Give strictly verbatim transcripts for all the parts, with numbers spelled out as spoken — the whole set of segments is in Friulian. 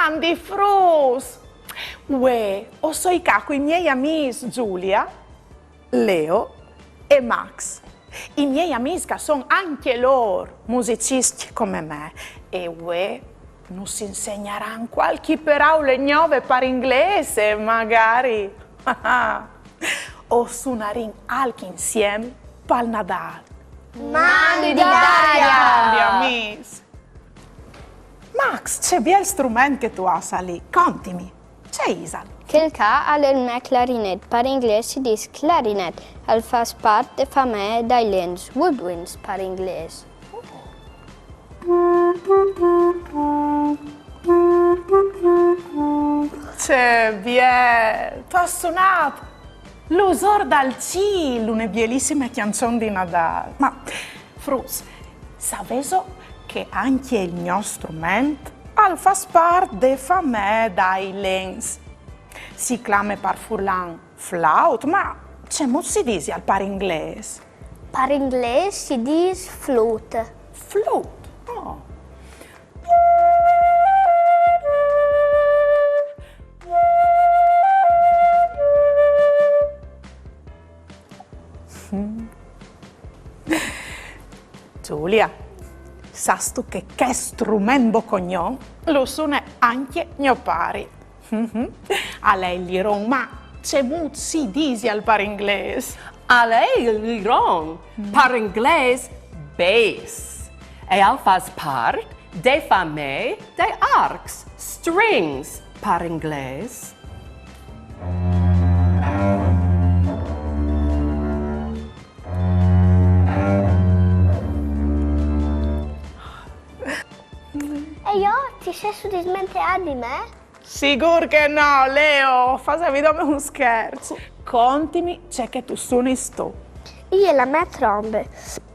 Mandi fruts! Uè, o soi ca coi miei amîs Giulia, Leo e Max. I miei amîs che a son ancje lôr musiciscj come me. E uè nus insegnaran cualchi peraule gnove par inglês e magari o sunarìn alc insiem pal Nadâl. Mandi, Daria! Mandi amîs! Max, ce biel strument che tu âs alì, contimi, ce isal? Chel ca al è il me clarinet, par inglês si dîs clarinet, al fâs part de famee dai lens, woodwinds par inglês. Ce biel! Tu âs sunât L'usôr dal cîl, une bielissime cjançon di Nadâl. Ma, fruts, savêso che ancje il gno strument al fâs part de famee dai lens? Si clame par furlan flaut, ma cemût si disial par inglês? Par inglês si dîs flûte. Flûte? Oh. Giulia, sâstu che chest strument bocognon lu sune ancje gno pari? Mhm. Al è il liron, ma cemût si disial par inglês? Al è il liron, par inglês bass. E al fâs part de famee dai arcs, strings par inglês. E jo, ti sêstu dismenteât di me? Sigûr che no, Leo, o fasevi dome un scherç. Contimi ce che tu sunis tu. E je la mê trombe,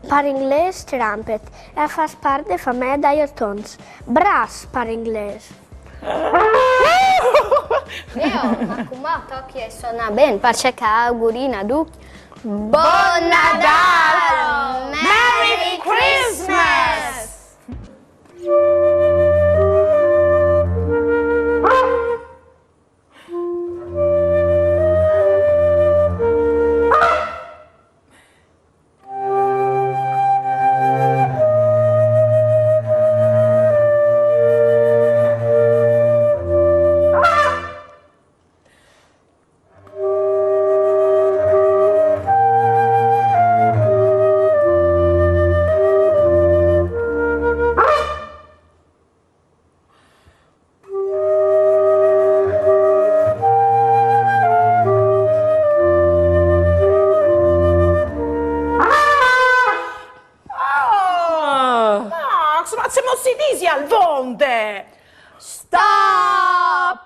par inglês trumpet, e e fâs part de famee dai otons. Brass par inglês. Leo, ma cumò tocje a sonâ ben, parcè che a augurìn a ducj Bon Nadâl! Merry Christmas! Ah! Max, ma cemût si disial vonde? Stop!